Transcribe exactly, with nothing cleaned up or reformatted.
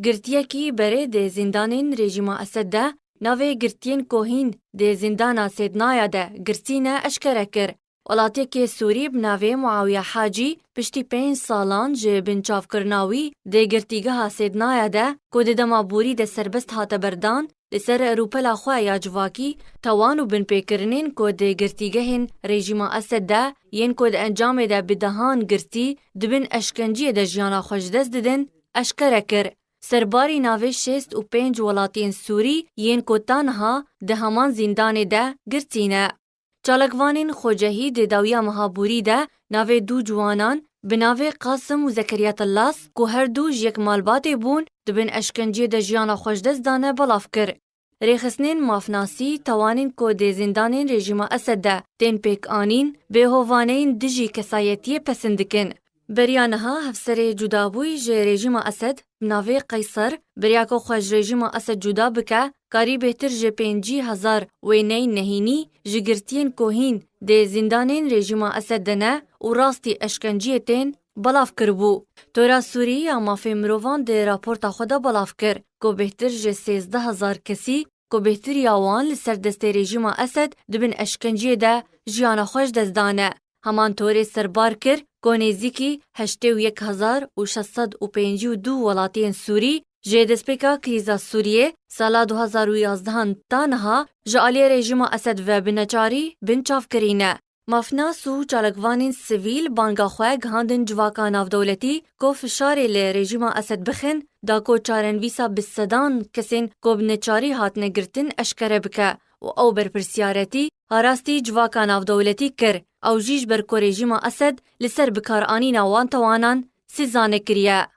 Girtiyekî berê di zîndanên rejîma Esed de navê girtiyên ku hîn di zîndana Sêdnaya de girtî ne eşkere kir. Welatekê Sûrî bi navê Muawiye Hacî piştî pênc salan ji binçavkirina wî di girtîgeha Sêdnaya de ku di dema borî de serbest hate berdan, li ser rûpela xwe ya civakî tawan û binpêkirinên ku di girtîgehên rejîma Esed de yên ku di encamê de bi dehan girtî di bin eşkenciyê de jiyana xwe ji dest didin, eşkere kir. Serbarî navê şêst û pênc welatiyên Sûrî yên ku ta niha di heman zîndanê de girtî ne. Çalakvanên xwecehî di dawiya meha borî de navê du ciwanan bi navê Qasim û Zekeriya Tillas ku her du ji yek malbatê bûn, di bin eşkenciyê de jiyana xwe ji dest dane belav kir. Rêxistinên mafnasî tawanên ku di zîndanên rejîma Esed de tên pêk anîn, bêhovaneyên dijî kesayetiyê pesin dikin. Beriya niha hevserê cudabûyî ji rejîma Esed bi navê Qeyser, beriya ku xwe ji rejîma Esed cuda bike, karî bêhtir ji pêncî hezar wêneyên nehînî ji girtiyên ku hîn di zîndanên rejîma Esed de ne û rastî eşkenciyê tên, belav kiribû. Tora Sûrî ya Mafê Mirovan di raporta xwe de belav kir ku bêhtir ji sêzdeh hezar kesî ku bêhtir ya wan li ser destê rejîma Esed di bin eşkenciyê de jiyana xwe ji dest dane. Heman torê serbar kir ku nêzîkî heştê û yek hezar û şeş sed û pêncî û du welatiyên Sûrî ji destpêka krîza Sûriyê sala du hezar û yazdehan ta niha ji aliyê rejîma Esed ve bi neçarî bin çavkirî ne. Mafnas û çalakvanên sivîl banga xwe gihandin civaka navdewletî ku fişarê li rejîma Esed bixin, da ku çarenivîsa bi sedan kesên ku bi neçarî hatine girtin eşkere bike û ew berpirsiyaretî a rastî civaka navdewletî kir. Ew jî ji ber ku rejîma Esed li ser bikaranîna wan tawanan sîza nekiriye.